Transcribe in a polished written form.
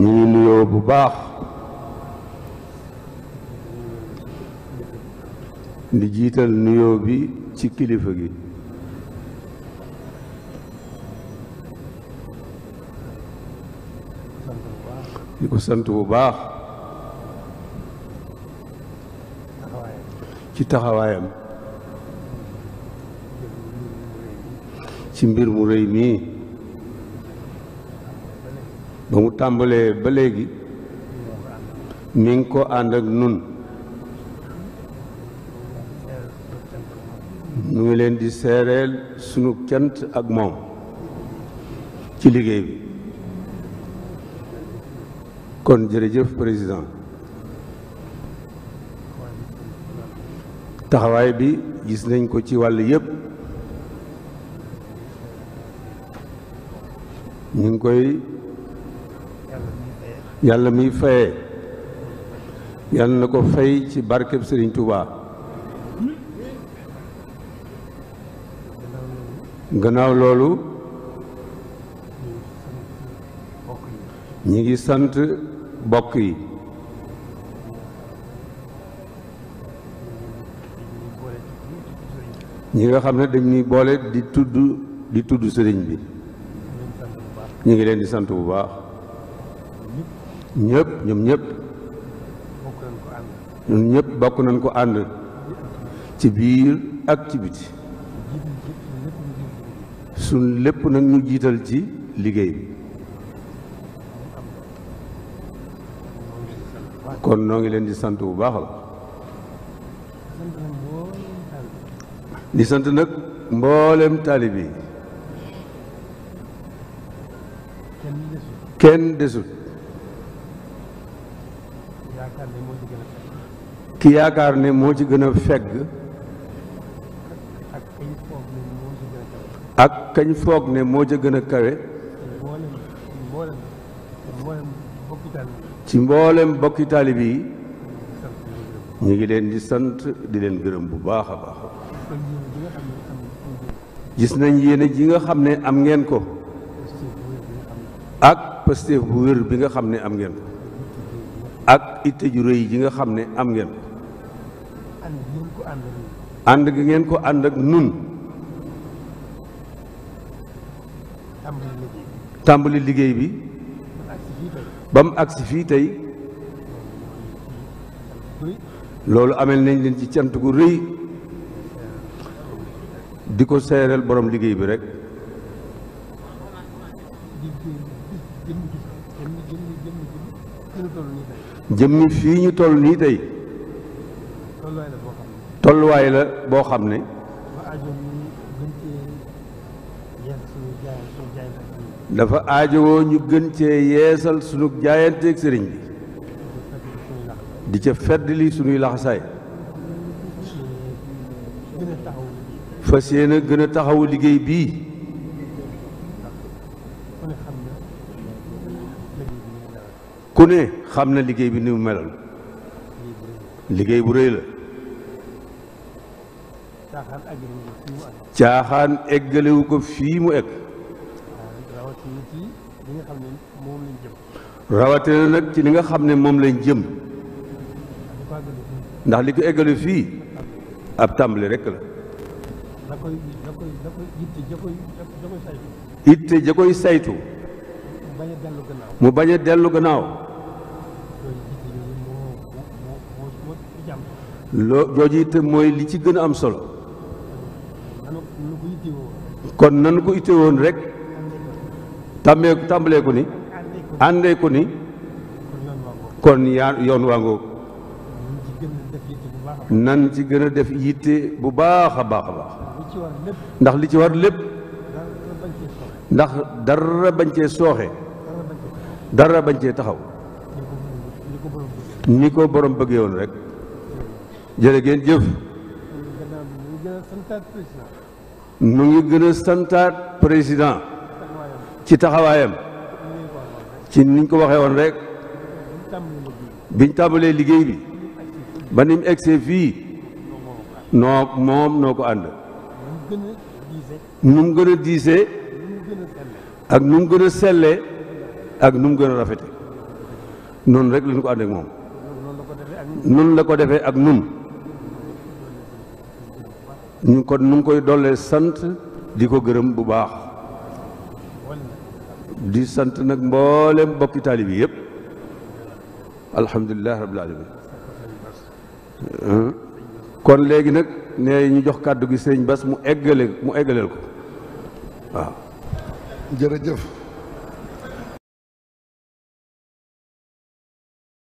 ñu ngi nuyoo bu baax di jiital nuyoo bi ci kilifa gi di ko sant bu baax ci taxawaayam ci mbir mu rëy mii ba mu tàmbalee ba léegi mi ngi ko ànd ak nun ñu ngi leen di seereel sunu cant ak moom ci liggéey bi kon jërëjëf président taxawaay bi gis nañ ko ci wàll yépp ñu ngi koy yàlla miy fayee yàlla na ko fay ci barkeb Sëriñ Tuubaa gannaaw loolu ñi ngi sant bokk yi ñi nga xam ne dañuy boole di tudd sëriñ bi ñu ngi leen di sant bu baax ñoom ñëpp ñun ñëpp bokk nañ ko ànd ci biir ak ci biti suñ lépp nag ñu jiital ci liggéey bi kon noo ngi leen di sant bu baax la di sant nag mboolem taalibe yi kenn desut ki yaakaar ne moo ci gën a fegg ak kañ foog ne moo ca gën a kawe ci mboolem bokki taalibe yi ñu ngi leen di sant di leen gërëm bu baax a baax gis nañ yéene ji nga xam ne am ngeen ko ak pastéef bu wér bi nga xam ne am ngeen ko ak itte ju rëy ji nga xam ne am ngeen ko ànd gi ngeen ko ànd ak nun tàmbali liggéey bi ba mu agsi fii tey loolu amel nañ leen ci cant gu rëy di ko seereel borom liggéey bi rek jëmmi fii ñu toll nii tey tolluwaay la boo xam ne dafa aajowoo ñu gën cee yeesal sunu jaayanteeg sëriñ bi di ca feddli sunuy laxasaay fas yéene gën a taxawu liggéey bii ku ne xam na liggéey bi ni mu melal liggéey bu rëy la caaxaan eggalewu ko fii mu egg rawatina nag ci li nga xam ne moom lañ jëm ndax li ko eggale fii ab tàmbali rekk la itte ja koy saytu mu bañ a dellu gannaaw jooju itte mooy li ci gën a am solo kon nanu ko itte woon rek tàmbalee ko ni àndee ko ni kon yoon waa ngoog nan ci gën a def yitte bu baax a baax a baax ndax li ci war lépp ndax dara bañ cee sooxe dara bañ cee taxaw ni ko borom bëggee woon rek jërë ngeen jëf nu ngi gën a santaat président ci taxawaayam ci niñ ko waxee woon rek biñ tàmbalee liggéey bi ba ni mu egsee fii noo ko ànd nu mu gën a diisee ak nu mu gën a sellee ak nu mu gën a rafete noonu rek lañ ko ànd ak moom nun la ko defee ak nun ñu kon nu ngi koy dollee sant di ko gërëm bu baax di sant nag mboolem bokki taalibe yi yëpp alhamdulilah rabbil alamin kon léegi nag ne ñu jox kàddu gi sëriñ Bass mu eggaleel ko waaw jërëjëf